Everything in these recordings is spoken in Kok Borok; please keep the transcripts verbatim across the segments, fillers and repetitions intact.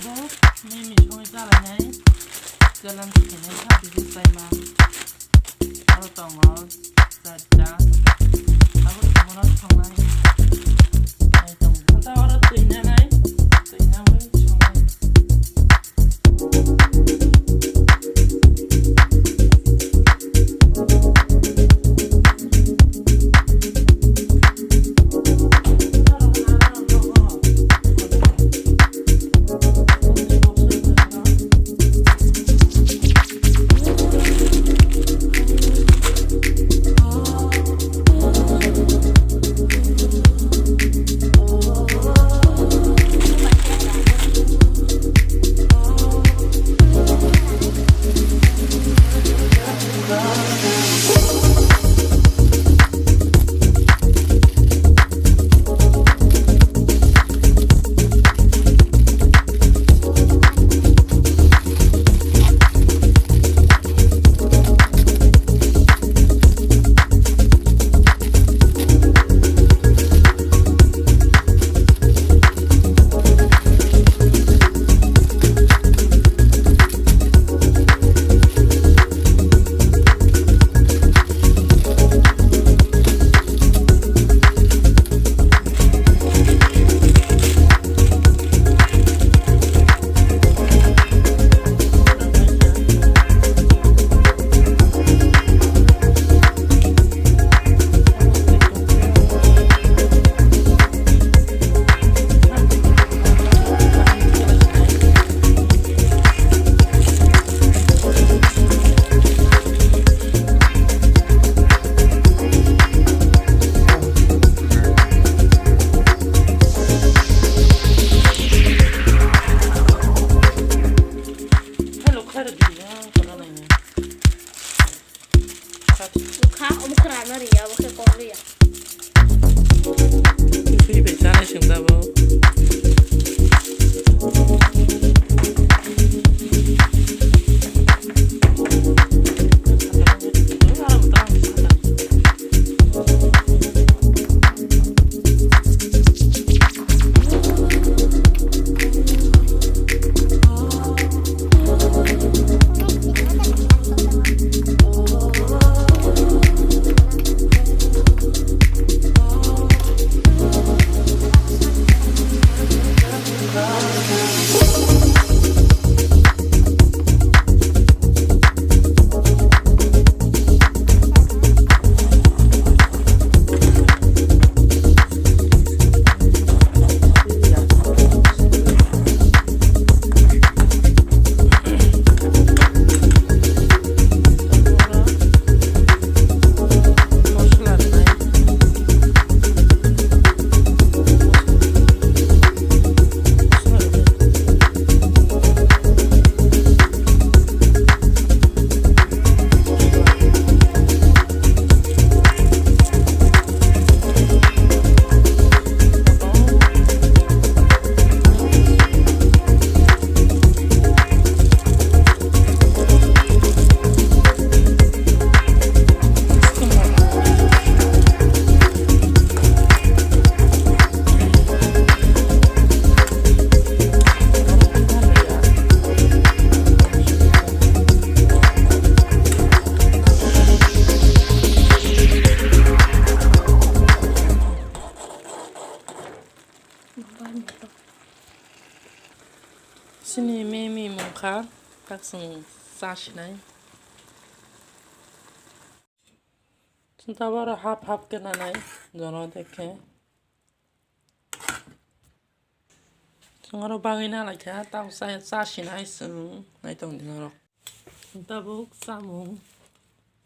Bo mimi songwi chalainai, challenge khainai kha, bisi chaima. Aro tongo charta. Abo tongo no songnai. Nai tongo. Aro twi nanai, twi nawi songnai. Hello, khairok di, ah, kono nai nai. Kha, omo khwna no ri ya, bo khe kok ri ya. Twi bai chanai chwng tabuk. Chini mimi mungkha, tak chwng cha sinai. Chwng tabuk oro half half khe nanai, jono de khe. Chwng oro bagwi nalaikha, tamo cha, cha sinai chwng, naitong di norok. Chwng tabuk chamung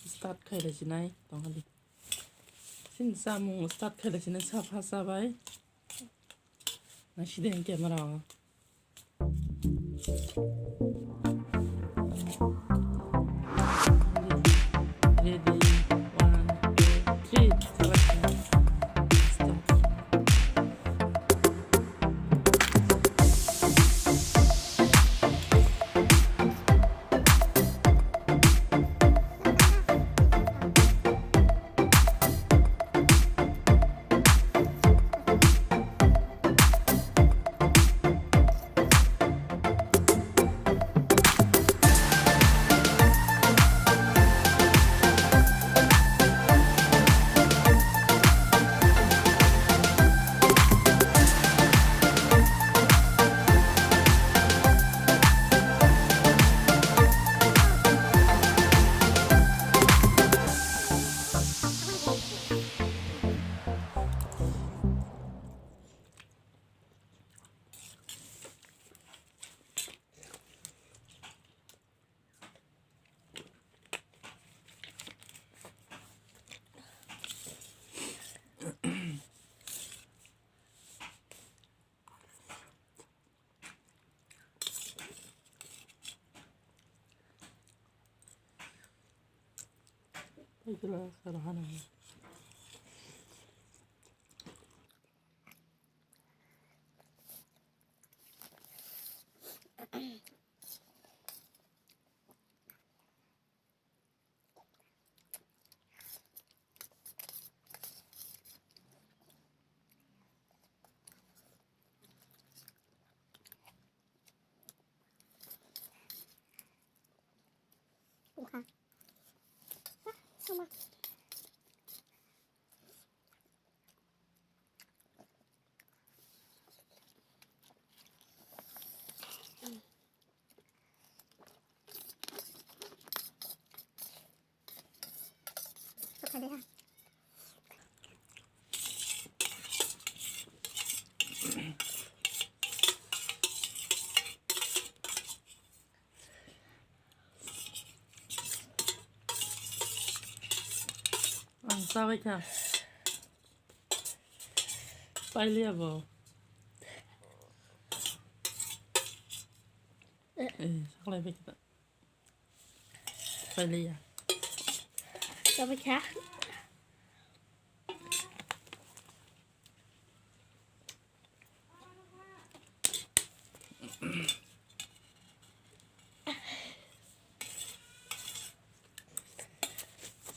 start khailai sinai, tongdi. Chini chamung start khailai sinai, sapha chabai. Naisidi ang camera o. Ready, one, two, three, start. Ito lang, karahan na. Ang sabai kha. Pailiya bo. Eh, saklai bai kha. Pailiya. Sabai kha.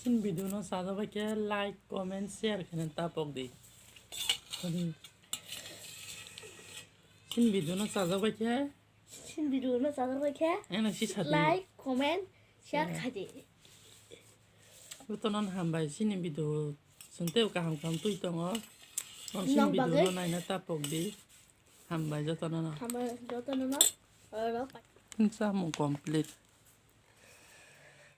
Chini video no sajak bai khe like, comment, share khe tapok di. Chini video no sajak bai khe. Chini video no sajak bai khe. Eno si sadi. Like, comment, share khaidi. Jotono hambai chini video sung tei kaham kaham twi tongo. Chini video no naina tapok di. Hambai jotono. Hambai jotono. Oro. Samung complete.